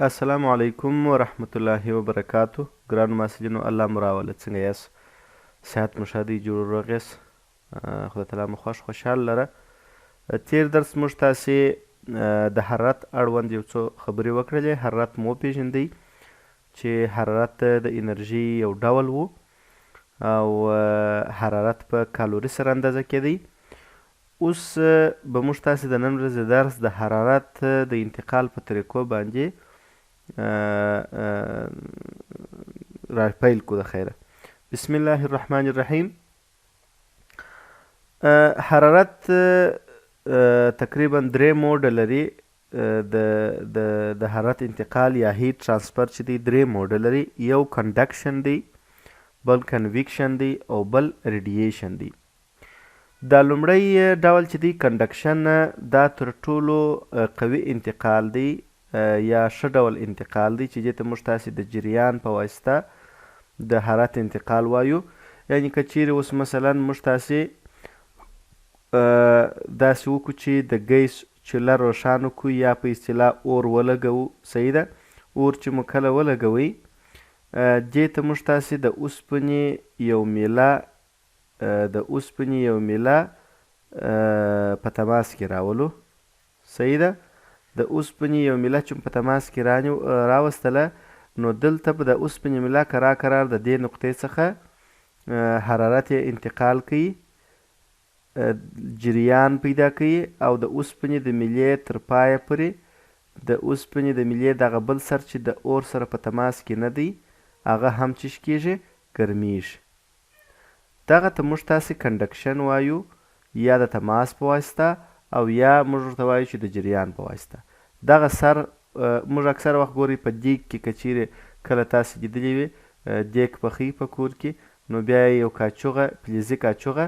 السلام علیکم ورحمت الله وبرکاته ګرانو محصلینو، الله مو راوله. څنګه یاست؟ صحت مو ښه دی؟ جوړ روغ یاست؟ خدای تعالی مو خوښ خوشحال لره. تیر درس موږ تاسې د حرارت اړوند یو څو خبرې وکړلې. حرارت مو وپېژندی چې حرارت د انرژي یو ډول وو او حرارت په کالوري سره اندازه کېدی. اوس به موږ تاسې د نن ورځې درس د حرارت د انتقال په طریقو باندې را پیل کو. د خیره، بسم الله الرحمن الرحیم. حرارت تقریبا درې موډ لري. د د د حرارت انتقال یا heat transfer چې دی، درې موډ لري. یو conduction دی، بل convection دی او بل radiation دی. دا لومړی ډول چې دی، conduction، دا تر ټولو قوي انتقال دی یا ښه ډول انتقال دی چې دې ته موږ تاسې د جریان په واسطه د حرارت انتقال وایو. یعنی که چیرې اوس مثلا موږ تاسې داسې وکړو چې د ګیس چوله روښانه کړو یا په اصطلاح اور ولګوو، صحیح ده؟ اور چې مو کله ولګوئ، دې ته موږ تاسې د اوسپنې یو میله په تماس کې راولو، صحیح ده؟ د اوسپنې یو میله چې په تماس کې راوستله، نو دلته به د اوسپنې میله کرار کرار د دې نقطې څخه حرارت یې انتقال کوي، جریان پیدا کوي او د اوسپنې د میلې تر پایه پورې د اوسپنې د میلې دغه بل سر چې د اور سره په تماس کې نه دی، هغه هم چش کیږي؟ ګرمیږي. دغه ته موږ تاسې conduction وایو، یا د تماس په واسطه او یا موږ ورته وایو چې د جریان په واسطه. دغه سر موږ اکثره وخت ګورئ په دیګ کې، که چیرې کله تاسې لیدلي وي دیګ پخوي په کور کې، نو بیا یې یو کاچوغه، فلزي کاچوغه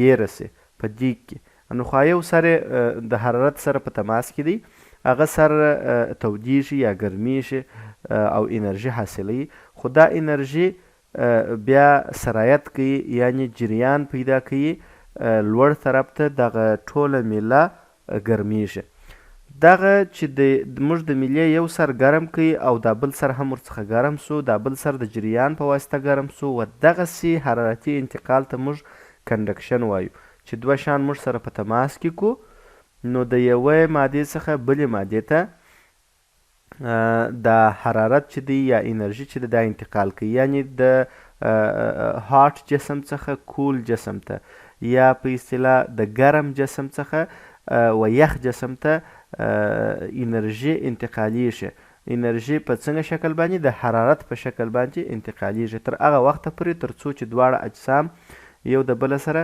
یې رسي په دیګ کې، نو خو یو سر یې د حرارت سره په تماس کې دی، هغه سر تودیږي یا ګرمیږي او انرژي حاصلوي، خو دا انرژي بیا سرایت کوي، یعنی جریان پیدا کوي لوړ طرف ته، دغه ټوله میله ګرمیږي. دغه چې د موږ د میلې یو سر ګرم کوي او دا بل سر هم ورڅخه ګرم سو، دا بل سر د جریان په واسطه ګرم سو، و دغسې حرارتي انتقال ته موږ conduction وایو چې دوه شیان موږ سره په تماس کې کو، نو د یوې مادې څخه بلې مادې ته دا حرارت چې دی یا انرژي چې ده، دا انتقال کوي، یعنی د hot جسم څخه cool جسم ته یا په اصطلاح د ګرم جسم څخه و یخ جسم ته انرژي انتقالیږي. انرژي په څنګه شکل باندې؟ د حرارت په شکل باندې انتقالیږي تر هغه وخته پورې تر څو چې دواړه اجسام یو د بل سره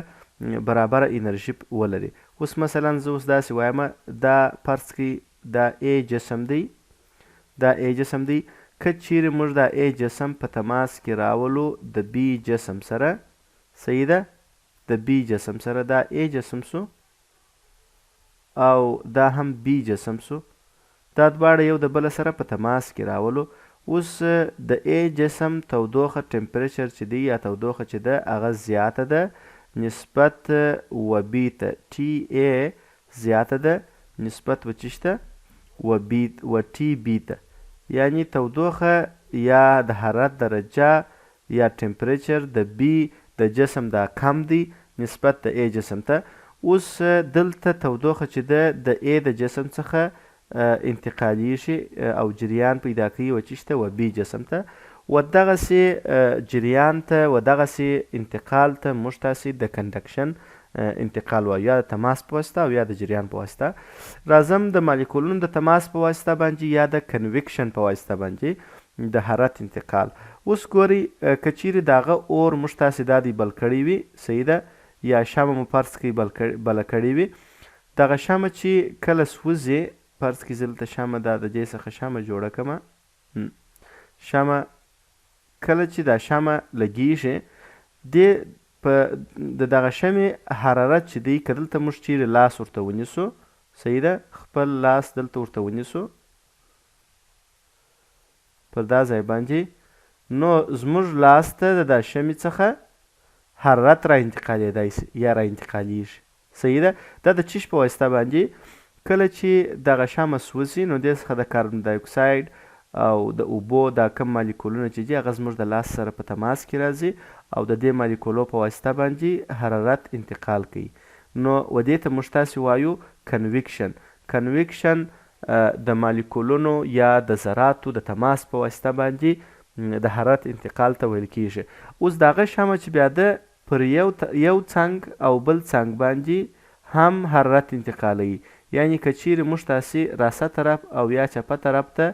برابره انرژي ولري. اوس مثلا زه اوس داسې وایم، دا فرض کړئ دا A جسم دی، دا A جسم دی. که چیرې موږ دا A جسم په تماس کې راولو د B جسم سره، صحیح ده؟ د B جسم سره، دا A جسم سو او دا هم B جسم سو، دا دواړه یو د بل سره په تماس کې راولو. اوس د A جسم تودوخه، temperature چې دی یا تودوخه چې ده، هغه زیاته ده نسبت و B ته. TA زیاته ده نسبت و چیش ته؟ و B، و TB ته. یعنی تودوخه یا د حرارت درجه یا temperature د B د جسم دا کم دی نسبت د A جسم ته. اوس دلته تودوخه چې ده، د A د جسم څخه انتقالیږي او جریان پیدا کوي و چیش ته؟ و B جسم ته. و دغسې جریان ته و دغسې انتقال ته موږ تاسې د conduction انتقال وایو، یا د تماس په واسطه او یا د جریان په واسطه. راځم د مالیکولونو د تماس په واسطه باندې یا د convection په واسطه باندې د حرارت انتقال. اوس ګورئ، که چیرې داغه اور موږ تاسې دا دی بل کړی وي، صحیح ده؟ یا شمع مو فرض کړئ بله کړې وي، دغه شمع چې کله سوځي، فرض کړئ زه دلته شمع دا د دې څخه شمع جوړه کړم، شمع کله چې دا شمع لګیږي، دې په د دغه شمع حرارت چې دی، که دلته موږ چیرې لاس ورته ونیسو، صحیح ده؟ خپل لاس دلته ورته ونیسو پر دا ځای باندې، نو زموږ لاس ته د دا شمع څخه حرارت را انتقالېدای سي یا را انتقالیږي، صحیح ده؟ دا د چیش په واسطه باندې؟ کله چې دغه شمع سوځي نو دې څخه د کاربن دای اکساید او د اوبو دا کوم مالیکولونه چې دي هغه زموږ د لاس سره په تماس کې راځي او د دې مالیکولو په واسطه باندې حرارت انتقال کوي. نو و دې ته موږ تاسې وایو کنویکشن. کنویکشن د مالیکولونو یا د ذراتو د تماس په واسطه باندې د حرارت انتقال ته ویل کیږي. اوس د هغه شمع چې بیا ده پر یو یو څنګ او بل څنګ باندې هم حرارت انتقالوي. یعنې که چیرې موږ تاسې راسه طرف او یا چپه طرف ته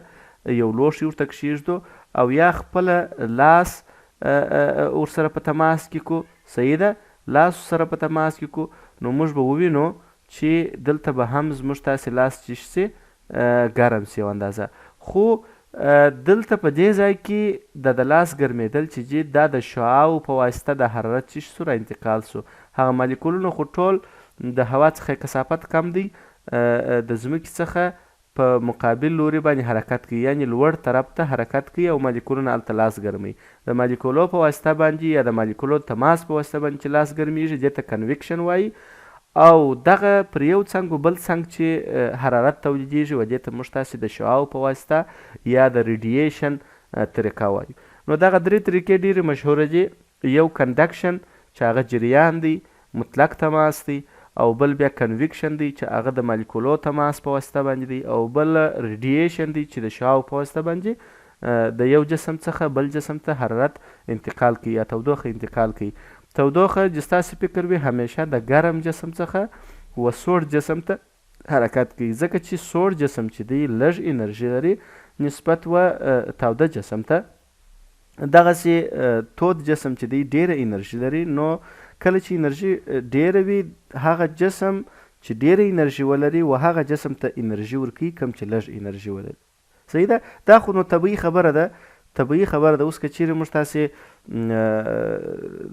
یو لوښی ورته کښیږدو او یا خپله لاس ورسره په تماس کې کو، صحیح ده، لاس ورسره په تماس کې کو، نو موږ به ووینو چې دلته به هم زموږ تاسې لاس چیش سي ګرم سي یو اندازه. خو دلته په دې ځای کې د د لاس ګرمېدل چې جي دا د شعاعو په واسطه د حرارت چیش سو را انتقال سو. هغه مالیکولونه خو ټول د هوا څخه یې کثافت کم دی د ځمکې څخه په مقابل لوري باندې حرکت کوي یعنې لوړ طرف ته حرکت کوي او مالیکولونه هلته لاس ګرموي. د مالیکولو په واسطه باندې یا د مالیکولو د تماس په واسطه باندې چې لاس ګرمیږي دې ته کنویکشن وایي او دغه پر یو څنګ و بل څنګ چې حرارت تولیدیږي و دې ته موږ تاسې د شعاعو په واسطه یا د ریډییشن طریقه وایو. نو دغه درې طریقې ډیرې مشهوره دي. یو کنډکشن چې هغه جریان دی، مطلق تماس دی، او بل بیا کنویکشن دی چې هغه د مالیکولو تماس په واسطه باندې دی، او بل ریډییشن دی چې د شعاعو په واسطه باندې د یو جسم څخه بل جسم ته حرارت انتقال کوي یا تودوخه انتقال کوي. تودوخه چې ستاسې فکر وي همیشه د ګرم جسم څخه و سوړ جسم ته حرکت کوي، ځکه چې سوړ جسم چې دی لږ انرژي لري نسبت و تاوده جسم ته. دغسې تود جسم چې دی ډېره انرژي لري، نو کله چې انرژي ډېره وي هغه جسم چې ډېره انرژي ولري و هغه جسم ته انرژي ورکوي کوم چې لږ انرژي ولري. صحیح ده؟ دا خو نو طبیعي خبره ده، طبیعي خبره ده. اوس که چیرې موږ تاسې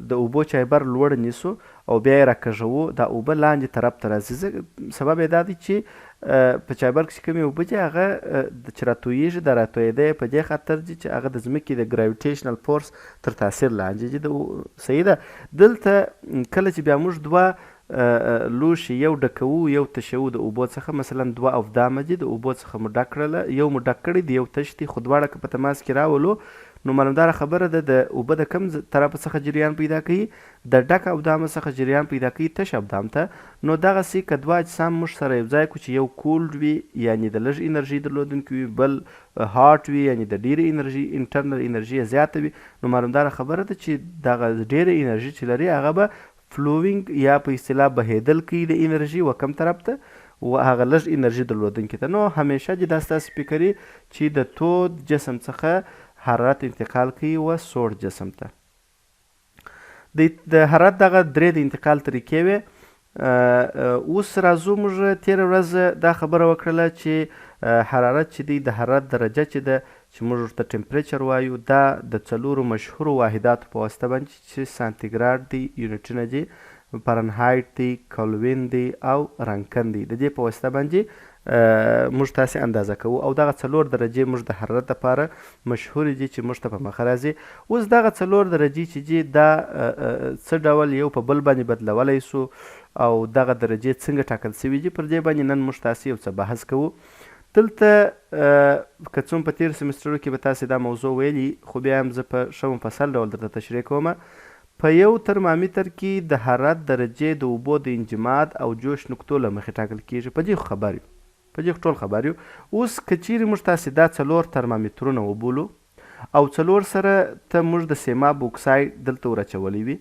د اوبو چایبر لوړ نیسو او بیا یې راکږوو، دا اوبه لاندې طرف ته راځي. سبب یې دا دی چې په چایبر کې چې کومې اوبه دي هغه چې راتویږي، دا راتویېده یې په دې خاطر دي چې هغه د ځمکې د ګراویټیشنل فورس تر تاثیر لاندې دي. صحیح ده؟ دلته کله چې بیا موږ دوه لوښي یو ډکوو یو تشوو د اوبو څخه، مثلا دوه افدامه دي د اوبو څخه مو ډک کړله، یو مو ډک کړی دی یو تش دی، خو دواړه که په تماس کې راولو نو معلومداره خبره ده د اوبه د کوم طرف څخه جریان پیدا کوي، د ډک ابدام څخه جریان پیدا کوي تش ابدام ته. نو دغسې که دوه اجسام موږ سره یو ځای کړو چې یو کولډ وي یعنې د لږ انرژۍ درلودونکي وي، بل هاټ وي یعنې د ډېرې انرژي انټرنل انرژي یې زیاته وي، نو معلومداره خبره ده چې دغه ډېره انرژي چې لري هغه به فلوینګ یا په اصطلاح بهېدل کوي د انرژي و کوم طرف ته و هغه لږ انرژي درلودونکي ته. نو همیشه دې دا ستاسې فکر وي چې د تود جسم څخه حرارت انتقال کوي و سوړ جسم ته. د د حرارت دغه درې د انتقال طریقې وې. اوس راځو، موږ تېره ورځ دا خبره وکړله چې حرارت چې دی، د حرارت درجه چې ده چې موږ ورته ټمپریچر وایو، دا د څلورو مشهورو واحداتو په واسطه باندې چې سانتیګراډ دی، یونټونه دي، فارنهایټ دی، کلوین دی او رنکن دی، د دې په واسطه باندې موږ تاسې اندازه کوو. او دغه څلور درجې موږ د حرارت لپاره مشهورې دي چې موږ ته په مخه راځي. اوس دغه څلور درجې چې دي دا څه ډول یو په بل باندې بدلولی سو او دغه درجې څنګه ټاکل شوي دي، پر دې باندې نن موږ تاسې یو څه بحث کوو. دلته که څه هم په تېرو سمسټرو کې به تاسې دا موضوع ویلي، خو بیا هم زه په ښه مفصل ډول درته تشریح کوم. په یو ترمامیتر کې د حرارت درجې د اوبو د انجماد او جوش نقطو له مخې ټاکل کېږي. په دې خو خبر یو، په دې خو ټول خبر یو. اوس که چېرې موږ تاسې دا څلور ترمامیترونه وبولو او څلور سره ته موږ د سیماب اکساید دلته ور اچولی وي،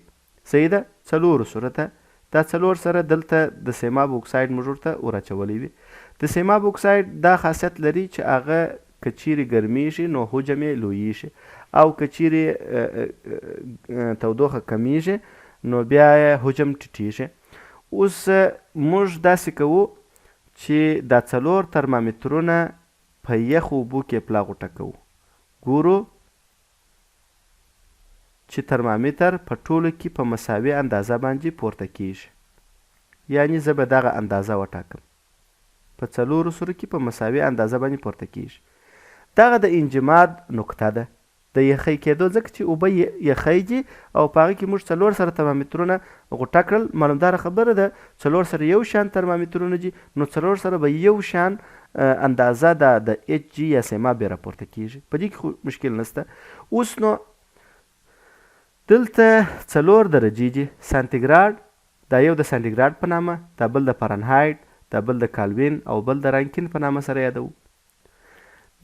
صحیح ده، څلورو سره ته دا څلور سره دلته د سیماب اکساید موږ ورته ور اچولی وي. د سیماب اکساید دا خاصیت لري چې هغه که چیرې ګرمیږي نو حجم یې لویږي او که چیرې تودوخه کمیږي نو بیا یې حجم ټیټیږي. اوس موږ داسې کوو چې دا څلور ترمامیترونه په یخو اوبو کې پلا غوټه کوو، ګورو چې ترمامیتر په ټولو کې په مساوي اندازه باندې پورته کیږي، یعنې زه به دغه اندازه وټاکم، په څلورو سرو کې په مساوي اندازه باندې پورته کیږي. دغه د انجماد نقطه ده. د یخی کېدو ځکه چې اوبه یخی دي او په هغه کې موږ 400 ترمامیترونه غوټه کړل، معلومداره خبره ده 400 یو شان ترمامیترونه دي، نو 400 به یو شان اندازه دا د اچ جي یا سیماب بیا راپورته کیږي، په دې کې خو مشکل نشته. اوس نو دلته 4 درجې دي سانتیګراډ، دا یو د سانتیګراډ په نامه، دا بل د فارنهایټ، دا بل د کالوین او بل د رانکین په نامه سره یادوو.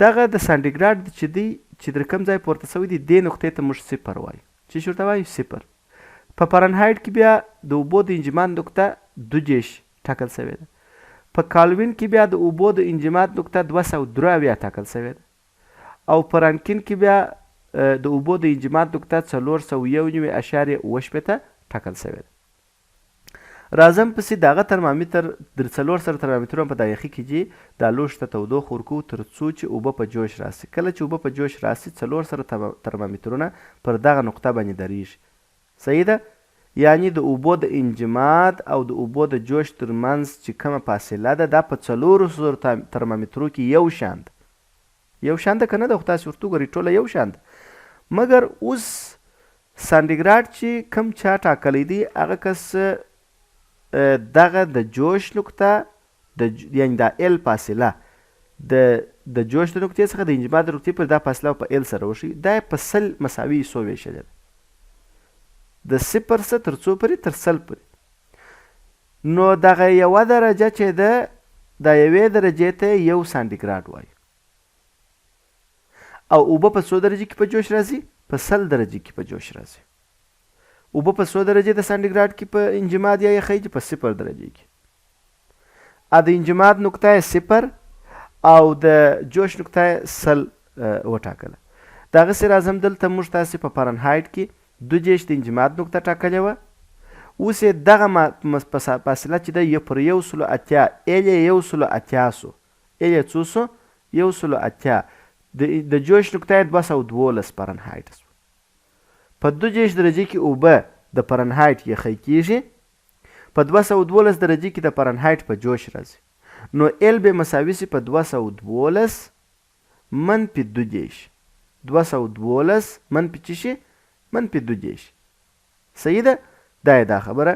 دغه د سانتیګراډ چې دی چې در کوم ځای پورته شوی دی دې نقطې ته موږ صفر وایو. چې شي ورته وایو؟ صفر. په فارنهایټ کې بیا د اوبو د انجماد نقطه 32 ټاکل شوې ده. په کالوین کې بیا د اوبو د انجماد نقطه 273 ټاکل شوې ده او په رانکین کې بیا د اوبو د انجماد نقطه 491.67 ټاکل شوې ده. راځم پسې دغه ترمامیتر در 400 ترمامیترونه په دا یخي کې دي، دا لوښي ته تودوخه ورکوو تر څو چې اوبه په جوش راسي. کله چې اوبه په جوش راسي 400 ترمامیترونه پر دغه نقطه باندې درېږي. صحیح ده؟ یعنی د اوبو د انجماد او د اوبو د جوش تر منځ چې کومه فاصله ده دا په 400 ترمامیترو کې یو شان ده. یو شان ده که نه ده خو تاسې ورته وګورئ ټوله یو شان ده. مګر اوس سانډیګراډ چې کوم چا ټاکلی دی هغه کس دغه د جوش نقطه د یعنی دا ال فاصله د د جوش د نقطې څخه د انجماد د نقطې پر دا فاصله په ال سره وښیي، دا یې په 100 مساوي حصو ویشلې ده، د صفر څخه تر څو پورې؟ تر 100 پورې. نو دغه یوه درجه چې ده دا یوې درجې ته یو سانډیګراډ وایي. او اوبه په څو درجې کې په جوش راځي؟ په 100 درجې کې په جوش راځي. اوبه په څو درجې د سانډیګراډ کې په انجماد یا یخی دي؟ په 0 درجې کې. ا د انجماد نقطه یې 0 او د جوش نقطه یې 100 وټاکله. دغسې راځم دلته موږ تاسې په فارنهایټ کې 32 د انجماد نقطه ټاکلې وه. اوس یې دغه فاصله چې ده یو پر 180 ال یې 180 سو، ال یې څو سو؟ 180. د جوش نقطه یې 212 فارنهایټ سو. په 32 درجې کې اوبه د فارنهایټ یخی کیږي، په 212 درجې کې د فارنهایټ په جوش راځي. نو ال به مساوي سي په 212 منفي 32، 212 منفي چی شي؟ منفي 32. صحیح ده؟ دا یې دا خبره.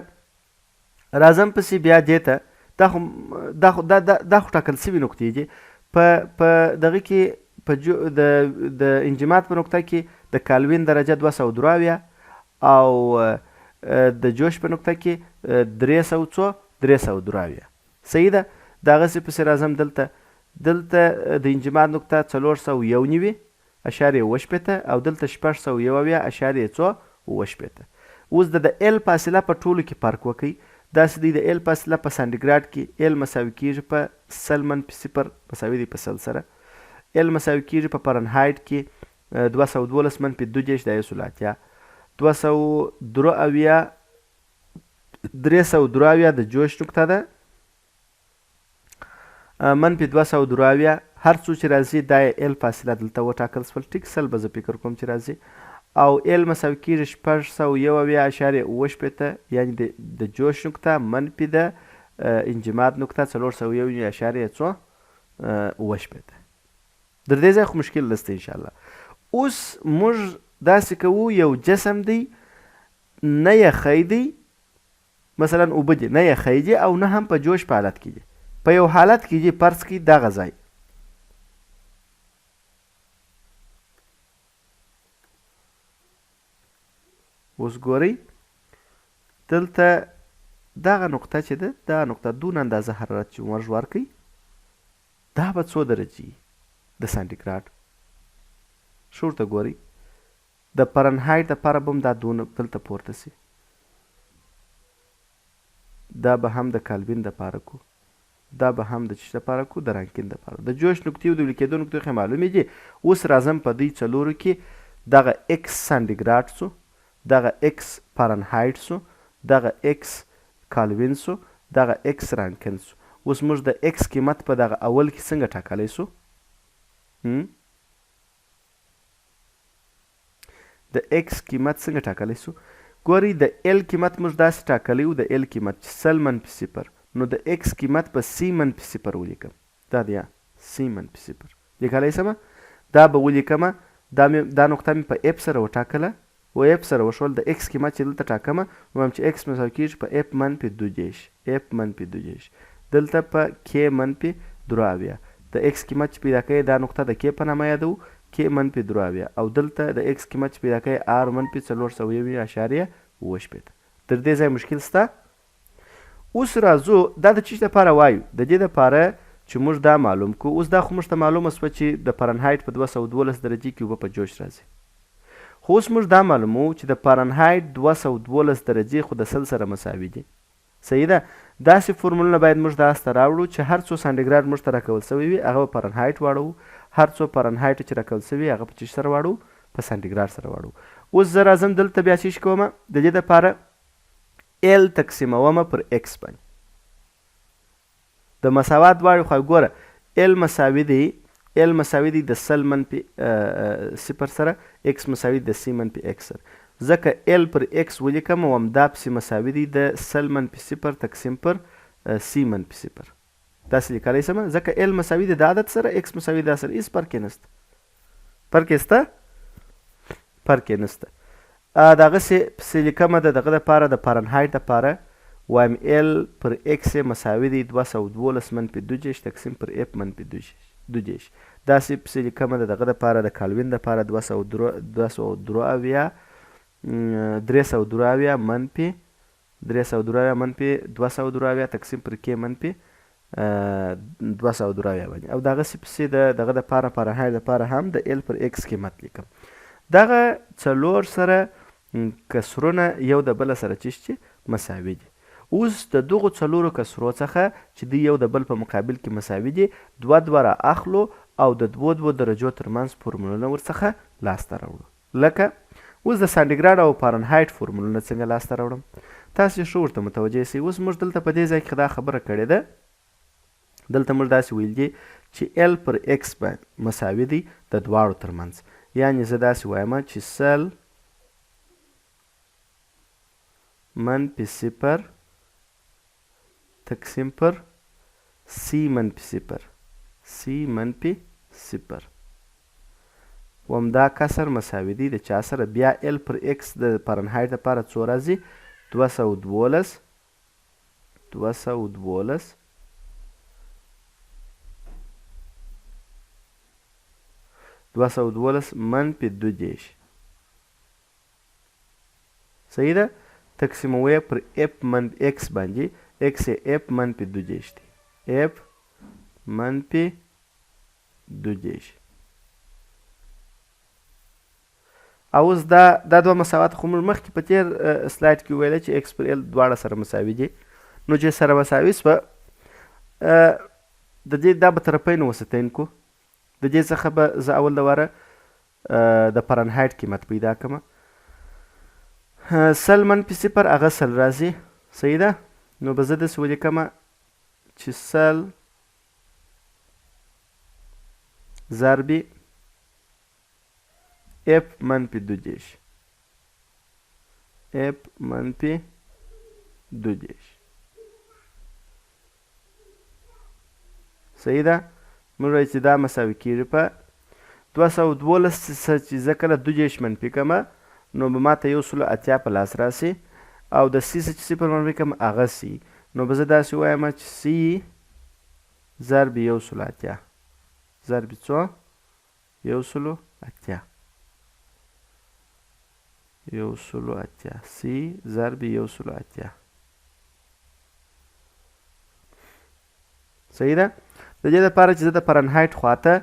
راځم پسې بیا دې ته، دا خو دا خو دا دا دا خو ټاکل سوي نقطې دي. په په دغه کې په جو د د انجماد په نقطه کې د کالوین درجه 273 او د جوش په نقطه کې 300 څو؟ 373. صحیح ده؟ دغسې پسې راځم دلته، دلته د انجماد نقطه 491.67 او دلته 671 اعشاریه څو؟ 67. اوس د ال فاصله په ټولو کې فرق وکړئ. داسې دی د ال فاصله په سانډیګراډ کې ال مساوي کیږي په 100 منفي 0 مساوي دی په 100 سره. ال مساوي کیږي په فارنهایټ کې 212 منفي 32 دا 180، 273، 373 د جوش نقطه ده منفي 273، هر څو چې راځي دا یې ال فاصله دلته وټاکل سول. ټیک 100 به زه فکر کوم چې راځي. او ال مساوي کیږي 671.67 یعنی د جوش نقطه منفي د انجماد نقطه 401 اعشاریه څو؟ 67. در دې ځای خو مشکل نشته انشاءالله. اوس موږ داسې کوو، یو جسم دی نه یخی دی، مثلا اوبه دي نه یخی دي او نه هم په جوش په حالت کې دي، په یو حالت کې دي. فرض کړئ دغه ځای اوس ګورئ، دلته دغه نقطه چې ده، دا نقطه دونه اندازه حرارت چې موږ ورکړي دا به څو درجې د سانټیګراډ؟ ښه ورته ګورئ، د فارنهایټ دپاره به هم دا دونه دلته پورته سي، دا به هم د کالوین دپاره کو، دا به هم د چی دپاره کو؟ د رانکین دپاره. د جوش نقطې او د ویلي کېدو نقطې خو معلومې دي. اوس راځم په دې څلورو کې دغه ایکس سانډیګراډ سو، دغه ایکس فارنهایټ سو، دغه ایکس کالوین سو، دغه ایکس رانکن سو. اوس موږ د ایکس قیمت په دغه اول کې څنګه ټاکلی سو؟ د ایکس قیمت څنګه ټاکلی سو؟ ګورئ د ال قیمت موږ داسې ټاکلی و، د ال قیمت چې 100 منفي 0، نو د ایکس قیمت په سی منفي 0 ولیکم. دا دی سی منفي 0 لیکلی سمه، دا به ولیکمه. دا مې دا نقطه مې په اف سره وټاکله و اف سره وښول د ایکس قیمت چې دلته ټاکم نو وایم چې ایکس مساوي کیږي په اف منفي 32 اف منفي 32 دلته په کې منفي 73 د ایکس قیمت چې پیدا کوي دا نقطه د کې په نامه یادوو کې منفي 73 او دلته د ایکس قیمت چې پیدا کوي آر منفي 401.67. تر دې ځای مشکل سته؟ اوس راځو دا د چیش لپاره وایو؟ د دې لپاره چې موږ دا معلوم کړو. اوس دا خو موږ ته معلومه شوه چې د فارنهایټ په 212 درجې کې اوبه په جوش راځي. خو اوس موږ دا معلوموو چې د فارنهایټ 212 درجې خو د 100 سره مساوي دي. صحیح ده؟ داسې فورمولونه باید موږ لاس ته راوړو چې هر څو سانټیګراډ موږ ته راکول شوی وي هغه به فارنهایټ واړوو، هر څو فارنهایټ چې راکول شوي هغه په چیش سره واړوو؟ په سانټیګراډ سره واړوو. اوس زه راځم دلته بیا چیش کوم د دې لپاره ال تقسیمومه پر ایکس باندې د مساوات دواړې خوا ګوره ال مساوي دی ال مساوي دی د 100 منفي صفر سره ایکس مساوي د سی منفي ایکس سره ځکه ال پر ایکس ولیکم او همدا پسې مساوي دی د 100 منفي صفر تقسیم پر سی منفي صفر داسې لیکلی سم ځکه ال مساوي دی د عدد سره ایکس مساوي دا سره هیڅ فرق یې نشته فرق یې سته فرق یې نشته دغسې پسې لیکمه د دغه دپاره د فارنهایټ دپاره وایم ال پر ایکس یې مساوي دی 212 منفي 32 تقسیم پر اف منفي 32 داسې پسې لیکمه د دغه دپاره د کالوین دپاره 273 373 منفي 373 منفي 273 تقسیم پر کې منفي 273 باندې او دغسې پسې د دغه د پاره فارنهایټ د پاره هم د ال پر ایکس قیمت لیکم. دغه څلور سره کسرونه یو د بل سره چیش چې مساوي دي. اوس د دغو څلورو کسرو څخه چې دوی یو د بل په مقابل کې مساوي دي دوه دوه را اخلو او د دوو دوو درجو ترمنځ فورمولونه ورڅخه لاسته راوړو. لکه اوس د سانټیګراډ او فارنهایټ فورمولونه څنګه لاسته راوړم تاسو ښه ورته متوجه شئ. اوس موږ دلته په دې ځای کې دا خبره کړې ده دلته موږ داسې ویل دي چې ال پر ایکس به مساوي دی د دواړو ترمنځ یعنی زه داسې وایم چې 100 منفي صفر تقسیم پر سی منفي صفر سی منفي صفر وم دا کسر مساوي دی د چا سره بیا ال پر ایکس د فارنهایټ لپاره څو راځي 212 212 212 منفي 32 صحیح ده تقسیموي پر اف منفي ایکس باندې ایکس یې اف منفي 32 دی اف منفي 32. او اوس دا دا دوه مساوات خو موږ مخکې په تېر سلایډ کې وویل چې ایکس پر ال دواړه سره مساوي دي نو چې سره مساوي سوه د دې دا به طرفین وسطین کو د دې څخه به زه اول د واره د فارنهایټ قیمت پیدا کړم 100 منفي صفر هغه 100 راځي صحیح ده نو به زه داسې ولیکم چې 100 ضرب اف منفي 32 اف منفي 32 صحیح ده موږ وایو چې دا مساوي کیږي په 212 څخه چې زه کله 32 منفي کړم نو به ماته 180 په لاس راسي او د سی څخه چې صفر منفي کړم هغه سی نو به زه داسې وایم چې سی ضرب 180 ضرب څو 180 180 سی ضرب 180 صحیح ده د دې لپاره چې زه د فارنهایټ خواته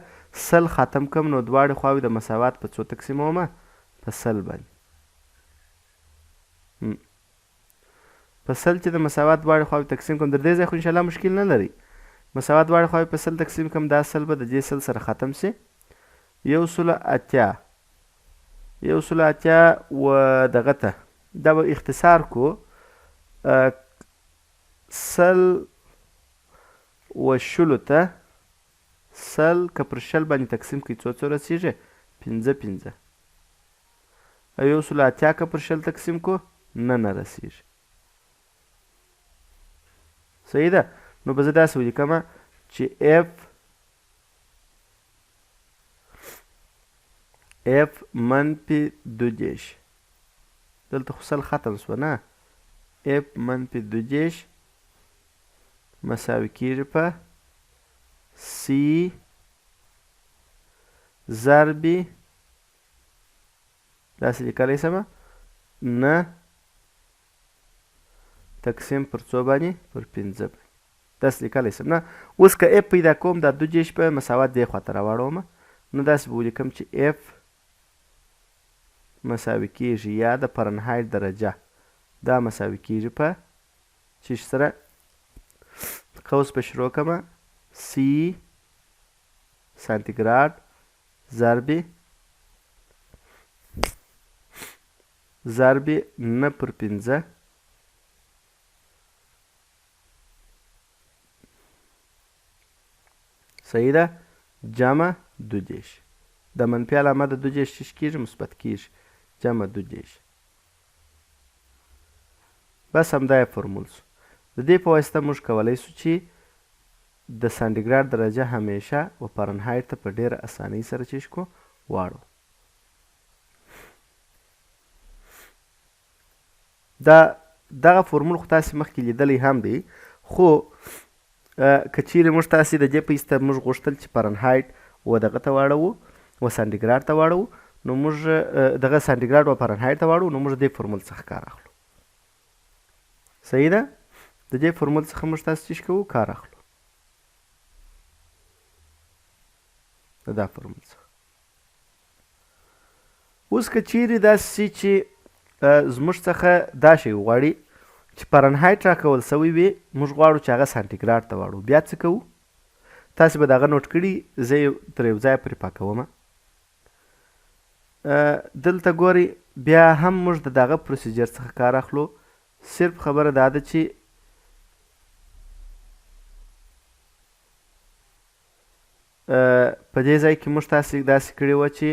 100 ختم کړم نو دواړې خواوې د مساوات په څو تقسیموم په 100 باندې په 100 چې د مساوات دواړې خواوې تقسیم کړم در دې ځای خو انشاءالله مشکل نه لري مساوات دواړې خواوې په 100 تقسیم کړم دا 100 به د دې 100 سره ختم شي 180 180 و دغه ته دا به اختصار کو 100 و شلو ته 100 که پر 20 باندې تقسیم کړئ څو څو رسیږي پنځه پنځه او 180 که پر 20 تقسیم کو نه نه رسیږي صحیح ده نو به زه داسې ولیکم چې اف اف منفي 32، دلته خو 100 ختم سوه نه، اف منفي 32 مساوي کیږي په سی ضرب، داسې لیکلی سم نه، تقسیم پر څو باندې؟ پر 5 باندې، داسې لیکلی سم نه. اوس که اف پیدا کوم، دا 32 به مساوات دې خواته راواړوم، نو داسې به ولیکم چې اف مساوي کیږي یا د فرنهایت درجه دا مساوي کیږي په چې سره قوس به شروع کړم، سی سانتیګراد ضرب ضرب 9 پر 5 صحیح ده، جمع 32. د منفي علامه د 32 چیش کیږي؟ مثبت کیږي، جمع 32. بس همدا یې فرمول سو. د دې په واسطه موږ کولی سو چې د سانتیګراد درجه همیشه و فارنهایت ته په ډیره اسانۍ سره چیش کو واړو. دا دغه فرمول خو تاسې مخکې لیدلی هم دی، خو که چیرې موږ تاسې د دې په ایسته موږ غوښتل چې فارنهایت و دغه ته واړوو، و سانتیګراد ته واړوو، نو موږ دغه سانتیګراد و فارنهایت ته واړوو، نو موږ دې فرمول څخه کار اخلو. صحیح ده؟ د دې فرمول څخه موږ تاسې څه کوو؟ کار اخلو د دا فرمول څخه. اوس که چیرې داسې سي چې زموږ څخه دا شی وغواړي چې فارنهایت راکول سوی وي، موږ غواړو چې هغه سانتیګراد ته واړو، بیا څه کوو؟ تاسې به د هغه نوټ کړي، زه یې تر یو ځایه پورې پاکوم. دلته ګورئ، بیا هم موږ د دغه پروسیجر څخه کار اخلو. صرف خبره دا ده چې په دې ځای کې موږ تاسې داسې کړي وه چې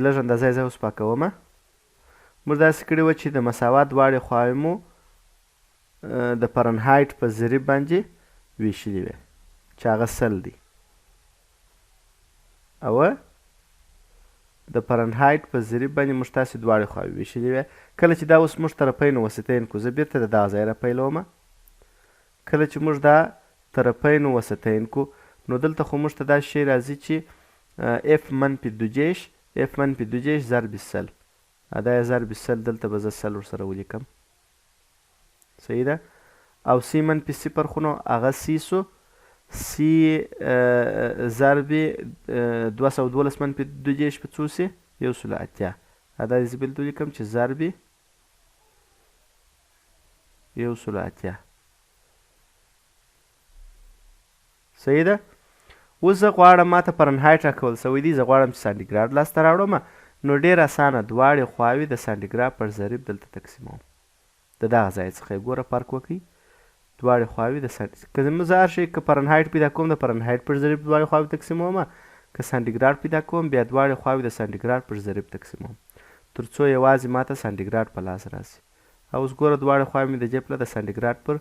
لږ اندازه یې زه اوس پاکوم. موږ داسې کړي وه چې د مساوات دواړې خواوې مو د فرنهایت په ضریب باندې ویشلي وې چې هغه 100 دی، او د فرنهایت په ضریب باندې موږ تاسې دواړې خواوې ویشلي وې. کله چې دا اوس موږ طرفین وسطین کو، زه بیرته د دغه ځای راپیلوم. کله چې موږ دا طرفین وسطین کو، نو دلته خو موږ ته دا شی راځي چې اف منفي 32، اف منفي 32 ضرب 100، دا یې ضرب 100، دلته به زه 100 ورسره ولیکم. صحیح ده؟ او سی منفي صفر خو نو هغه سی سو، سی ضرب 212 منفي 32 په څو سي؟ 180. دا دې زه بېلته ولیکم چې ضرب 180. صحیح ده؟ اوس زه غواړم، ما ته فرنهایت راکول سوی دی، زه غواړم چې سانتیګراد لاسته راوړم، نو ډېر اسانه، دواړې خواوې د سانتیګراد پر ضریب دلته تقسیموم. د دغه ځای څخه یې ګوره فرق وکړئ، دواړې خواوې د سانتي، که زه هر شی که فرنهایت پیدا کوم د فرنهایت پر ضریب دواړې خواوې تقسیموم، که سانتیګراد پیدا کوم بیا دواړې خواوې د سانتیګراد پر ضریب تقسیموم، تر څو یوازې ما ته سانتیګراد په لاس راسي. او اوس ګوره دواړې خواوې مې د دې پله د سانتیګراد پر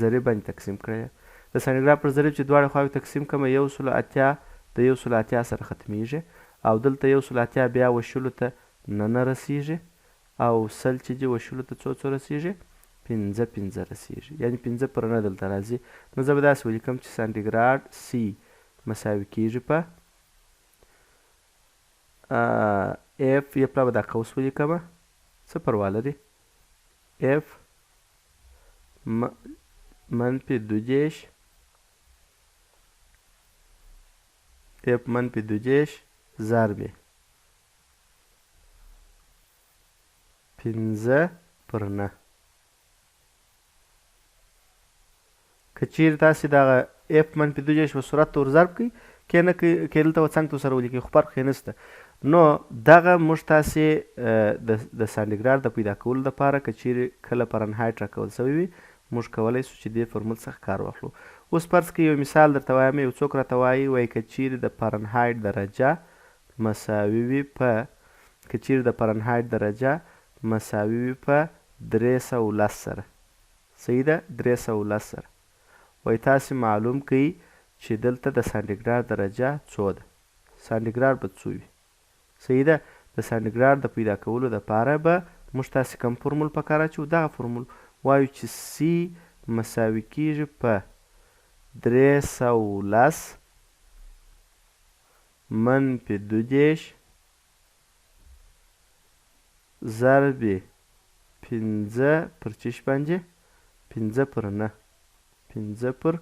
ضریب باندې تقسیم کړې. د سانتیګراد پر ضریب چې دواړې خواوې تقسیم کړم، 180 د 180 سره ختمیږي، او دلته 180 بیا و 20 ته نه رسیږي، او 100 چې دي و 20 ته څو څو رسیږي؟ 5 5 رسیږي، یعنی 5 پر 9 دلته راځي. نو زه به داسې ولیکم چې سانتیګراد سی مساوي کیږي په اف، یې پله به دا قوس ولیکم، څه پروا لري، اف منفي 32، اف منفي 32 ضرب 5 پر 9. که چیرې تاسې دغه اف منفي 32 په سرعت ته ورضرب کړئ، که نه که دلته و څنګ ته سره ولیکئ، خو فرق یې نشته. نو دغه موږ تاسې د سانتیګراد د پیدا کولو دپاره که چیرې کله فرنهایت راکول سوی وي، موږ کولی سو چې دې فرمول څخه کار واخلو. اوس فرض کړئ یو مثال درته وایم، یو څوک راته وایي، وایي که چیرې د فرنهایت درجه مساوي وي په، که چیرې د فرنهایت درجه مساوي وي په 310 سره، صحیح ده، 310 سره، وایي تاسې معلوم کړئ چې دلته د سانتیګراد درجه څو ده، سانتیګراد به څو وي؟ صحیح ده. د سانټیګراډ د پیدا کولو دپاره به موږ تاسې کوم فورمول په کار اچوو؟ دغه فورمول وایو چې سي مساوي کیږي په 310 منفي 32 ضرب 5 پر چش باندې 5 پر 9، 5 پر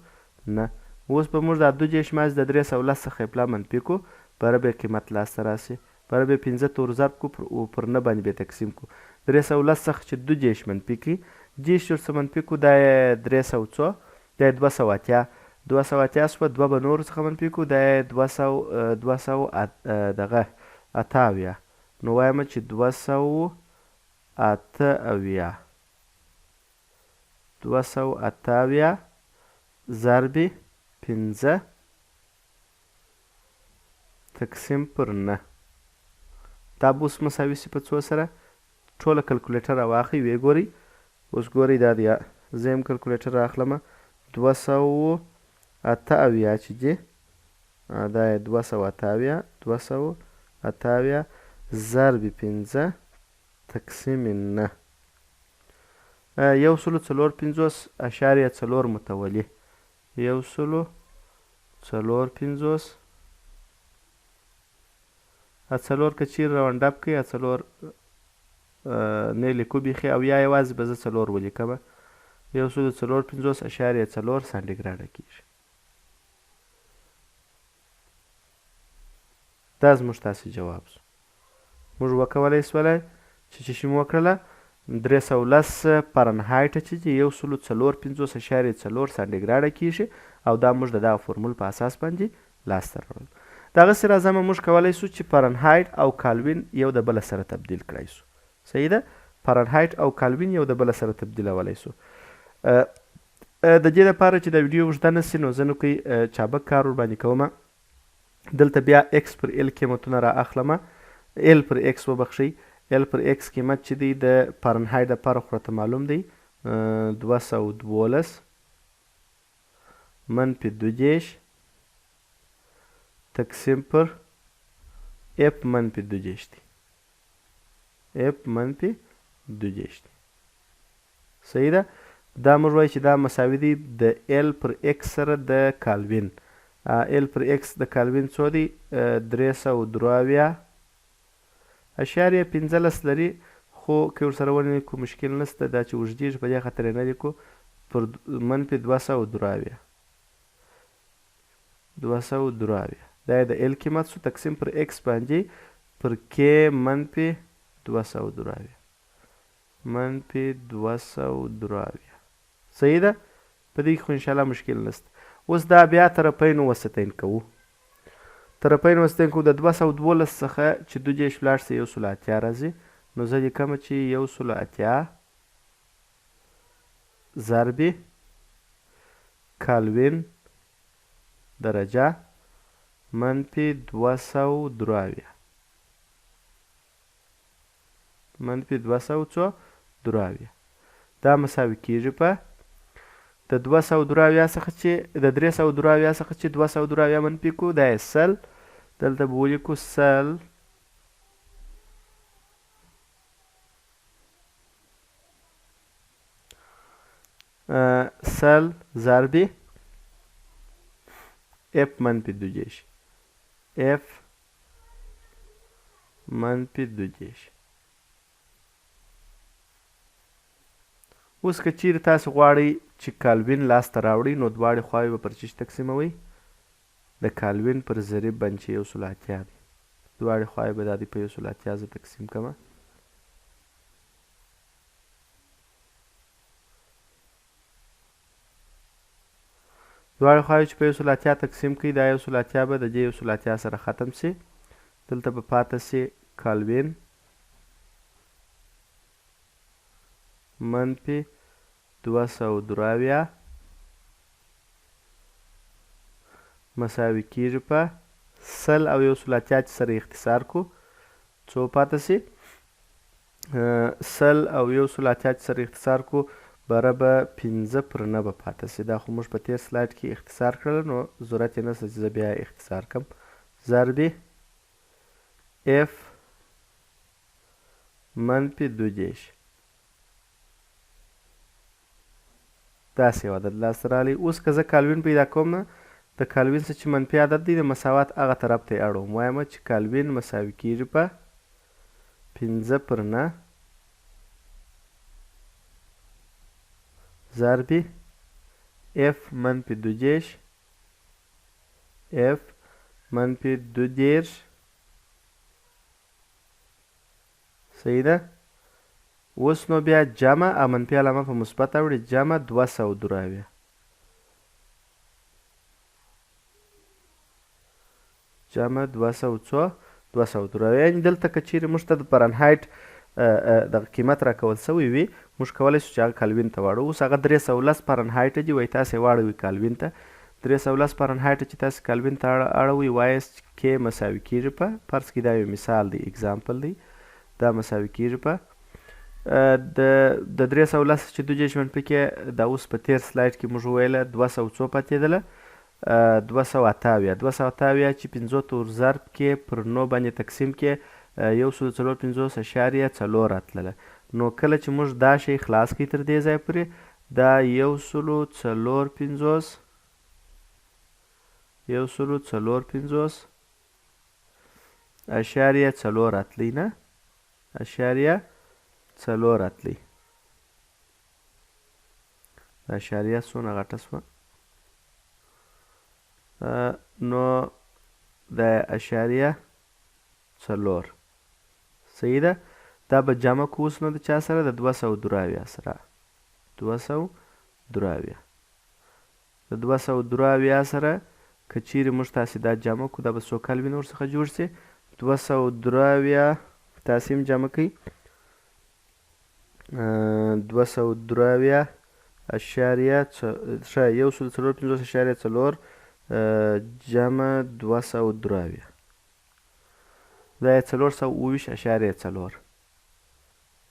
9. اوس به موږ دا 32 ماضي د 310 څخه پلا منفي کو، بره به قیمت لاسته راسي، بره به 5 تور ضرب کو، پر 9 باندې به تقسیم کو. 310 څخه چې 32 منفي کړي، 30 ورڅخه منفي کو، دا یې 300 څو، دا یې 280، 280 شوه، 2 به نور څخه منفي کو، دا یې 200 دغه 78. نو وایم چې 278، 278 ضرب 5 تقسیم پر 9. دا به اوس مساوي سي په څو سره؟ ټوله کلکولیټر راواخلئ ویې ګورئ. اوس ګورئ دا دی، زه یم کلکولیټر راخلمه، 278 چې دي، دا یې 278، 278 ضرب 5 تقسیم 9، 144.4 متولي، 154، 4 که چیرې راونډ اپ کړئ، 4 نه لیکو بیخي، او یا یوازې به زه 4 ولیکم، 154.4 سانټیګراډه کېږي. دا زموږ تاسې جواب شو. موږ وکولی سولی چې څه شي مو وکړله؟ 310 فارنهایټ چې دي 154.4 سانټیګراډه کېږي، او دا موږ د دغه فورمول په اساس باندې لاسته راوړل. دغسې راځمه موږ کولی شو چې فارنهایټ او کالوین یو د بله سره تبدیل کړای شو. صحیح ده، فارنهایټ او کالوین یو د بله سره تبدیلولی شو. د دې لپاره چې دا ویډیو اوږده نه سي، نو زه نو کوي چابک کار ورباندې کوم. دلته بیا ایکس پر ایل قیمتونه را اخلمه، ایل پر ایکس وبخښئ، ایل پر ایکس قیمت چې دی د فارنهایټ دپاره خو راته معلوم دی، 212 منفي 32 تقسیم پر اف منفي 32 دی، اف منفي 32 دی. صحیح ده. دا موږ وایو چې دا مساوي دی د ایل پر ایکس سره د کالوین. ایل پر ایکس د کالوین څو دی؟ 373.15 لري، خو که ورسره ونه لیکو مشکل نشته، دا چې اوږدېږي په دې خاطر یې نه لیکو، پر منفي 273، 273 دا یې د ایل قیمت شو، تقسیم پر ایکس باندې پر کې منفي 273، منفي 273. صحیح ده. په دې کې خو انشاءالله مشکل نشته. اوس دا بیا طرفین وسطین کوو، طرفین وسطین کوو، د 212 څخه چې 32 ولاړ سي 180 راځي، نو زه لیکم چې 180 ضرب کالوین درجه منفي 273، منفي 273، دا مساوي کېږي په د 273 څخه چې د 373 څخه چې 273 منفي کو، دا یې 100، دلته به ولیکو 100 100 ضرب اف منفي 32، اف منفي 32. اوس که چیرې تاسو غواړئ چې کالوین لاسته راوړئ، نو دواړې خواوې به پر چیش تقسیموئ؟ د کالوین پر ضریب باندې چې 180 دی، دواړې خواوې به دا دی په 180 زه تقسیم کړم. دواړې خواوې چې په 180 تقسیم کړئ، دا 180 به د دې 180 سره ختم شي، دلته به پاته شي کالوین منفي 273 مساوي کېږي په 100 او 180 چې سره اختصار کو، څو پاته شي؟ 100 او 180 چې سره اختصار کو، بره به 5 پر 9 به پاته شي. دا خو موږ په تېر سلایډ کې اختصار کړل، نو ضرورت یې نشته چې زه بیا اختصار کړم. ضرب اف منفي 32. داسې یو عدد لاسته راغلی. اوس که زه کالوین پیدا کوم، د کالوین څه چې منفي عدد دی، د مساوات هغه طرف ته یې اړوم. وایم چې کالوین مساوي کیږي په 5 پر 9 ضرب اف منفي 32، اف منفي 32. صحیح ده. اوس نو بیا جمع او منفي علامه په مثبت اوړي، جمع 273، جمع 200 څو؟ 273. یعنې دلته که چیرې موږ ته د فرانهایټ دغه قیمت راکول سوی وي، موږ کولی شو چې هغه کالوین ته واړو. اوس هغه 310 فرانهایټ دی، وایي تاسې واړوي کالوین ته. 310 فرانهایټ چې تاسې کالوین ته اړوي، وایاست چې کې مساوي کیږي په، فرض کړئ دا یو مثال دی، اگزامپل دی، دا مساوي کیږي په د 310 چې 32 منفي کې. دا اوس په تیر سلایډ کې موږ وویله 200 څو پاتېدله؟ 278. 278 چې پنځو ته ورضرب کې، پر نو باندې تقسیم کې، 154.4 راتلله. نو کله چې موږ دا شی خلاص کړي تر دې ځای پورې، دا 154، 154.4 راتلی، نه اشاریه څلور راتلی. دا اشاریه څونه غټه سوه؟ نو د اشاریه څلور، صحیح ده. دا به جمع کو اوس نو د چا سره؟ د 273 سره. 273، د 273 سره که چیرې موږ تاسې دا جمع کو، دا به څو کلوین ورڅخه جوړ سي؟ 273 تاسې هم جمع کړئ، 273 اشاریه ښه، 154.4 جمع 273، دا یې 427.4،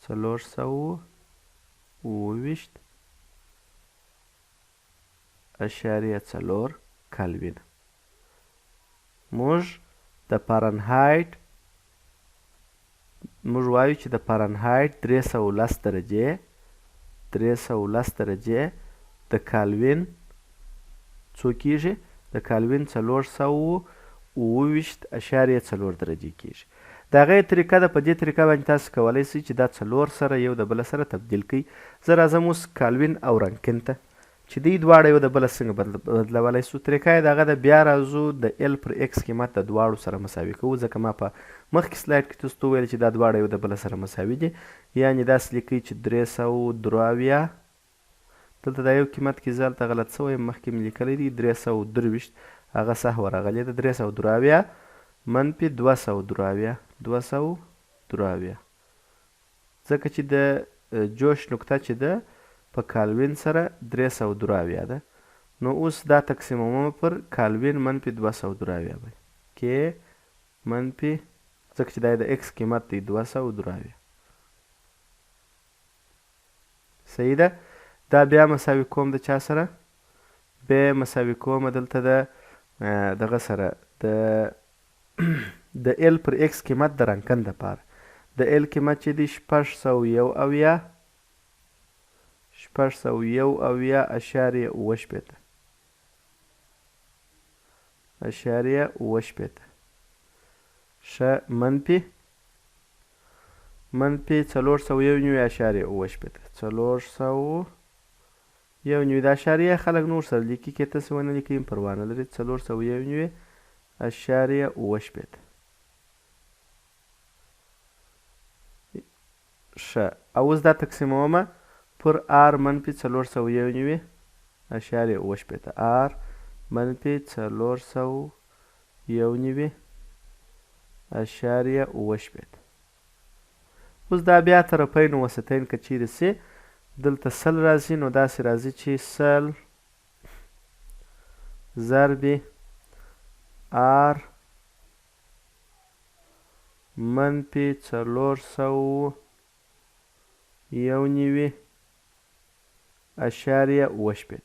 427.4 کلوین. موږ د فارنهایټ، موږ وایو چې د فارنهایټ 310 درجې، 310 درجې د کالوین څو کیږي؟ د کالوین 427.4 درجې کیږي. د هغې طریقه ده، په دې طریقه باندې تاسو کولی شئ چې دا څلور سره یو د بله سره تبدیل کړئ. زه راځم اوس کالوین او رنکن ته چې دوی دواړه یو د بله څنګه بدلولی سو. طریقه یې دغه ده. بیا راځو د ال پر ایکس قیمت د دواړو سره مساوي کوو، ځکه ما په مخکې سلایډ کې تاسو ته وویل چې دا دواړه یو د بله سره مساوي دي. یعنې داسې لیکئ چې 373، دلته دا یو قیمت کې زه هلته غلط سوی یم، مخکې مې لیکلی دی 323، هغه سهوه راغلې ده. 373 منفي 273، 273، ځکه چې د جوش نقطه چې ده په کالوین سره 373 ده. نو اوس دا تقسیموم پر کالوین منفي 273 باندې کې منفي، ځکه چې دا د ایکس قیمت دی 273. صحیح ده. دا بیا مساوي کوم د چا سره؟ بیا مساوي کوم دلته د دغه سره، د ال پر ایکس قیمت د رنکن دپاره. د ال قیمت چې دی 671، 671.67، .67، ښه، منفي 491.67، 491. دا اشاریه خلک نور سره لیکي، که تاسې ونه لیکئ هم پروا نه لري. 491.67. ښه، او اوس دا تقسیمومه پر آر منفي 491.67، آر منفي 491.67. اوس دا بیا طرفین وسطین که چیرې سي، دلته 100 راځي، نو داسې راځي چې 100 ضرب آر منفي 491.67.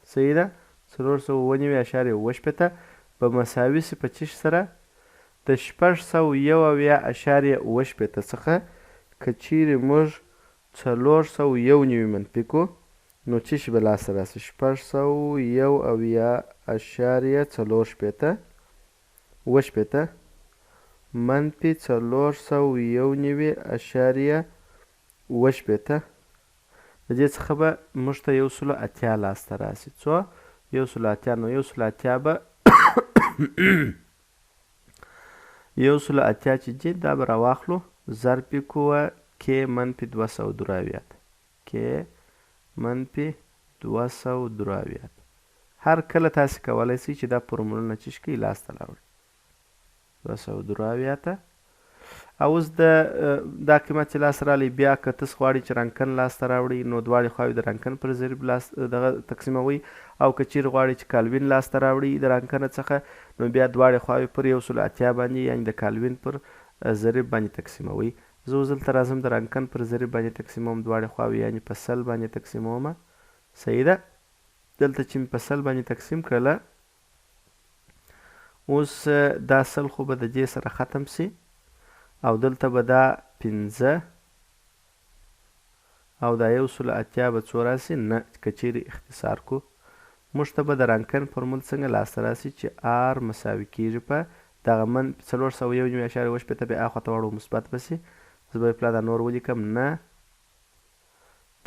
صحیح ده. 497.67 به مساوي سي په چش سره؟ د 671.67 څخه که چیرې موږ 491 منفي کو، نو څه شي به لاسته راسي؟ 671.64، 67 منفي 491.67، د دې څخه به موږ ته 180 لاسته راسي. څو؟ 180. نو 180 به، 180 چې دي، دا به راواخلو، ضرب یې کوه کې منفي 273 ته، کې منفي 273 ته. هر کله تاسې کولی شئ چې دا فورمولونه چې شي لاسته راوړئ، 273 ته. او اوس د دا قیمت چې لاسته راغلی، بیا که تاسو غواړئ چې رانکن لاسته راوړئ، نو دواړې خواوې د رانکن پر ضریب لاس دغه تقسیموئ، او که چیرې غواړئ چې کالوین لاسته راوړئ د رانکنه څخه، نو بیا دواړې خواوې پر 180 باندې، یعنې د کالوین پر ضریب باندې تقسیموئ. زه اوس دلته راځم، د رانکن پر ضریب باندې تقسیموم دواړې خواوې، یعنې په 100 باندې تقسیموم. صحیح ده. دلته چې مې په 100 باندې تقسیم کړله، اوس دا 100 خو به د دې سره ختم سي، او دلته به دا 5 او دا 180 به څو راسي؟ نه، که چیرې اختصار کو، موږ ته به د رانکن فورمول څنګه لاسته راسي چې آر مساوي کیږي په دغه من 491.67 به اخوا ته واړو، مثبت به سي. زه به پلا دا نور ولیکم، نه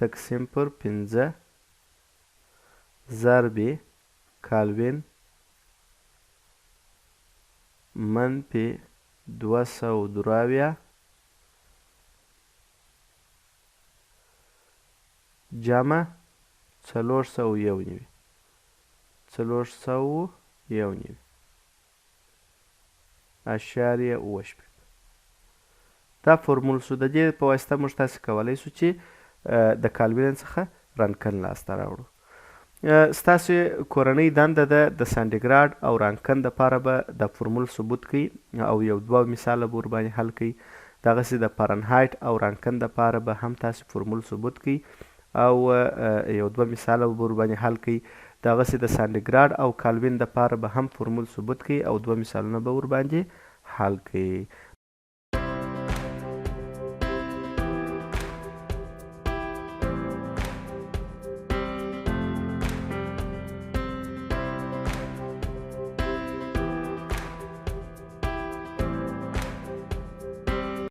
تقسیم پر 5 ضرب کالوین منفي 273 جمع 491، 491.67. دا فورمول سو. د دې په واسطه موږ تاسې کولی سو چې د کالوین څخه رانکن لاسته راوړو. ستاسو کورنۍ دنده ده، د سانډیګراډ او رانکن دپاره به دا فورمول ثبوت کړئ او یو دوه مثاله به ورباندې حل کړئ. دغسې د فارنهایت او رانکن دپاره به هم تاسې فورمول ثبوت کړئ او یو دوه مثاله به ورباندې حل کړئ. دغسې د سانډیګراډ او کالوین دپاره به هم فورمول ثبوت کړئ او دوه مثالونه به ورباندې حل کړئ.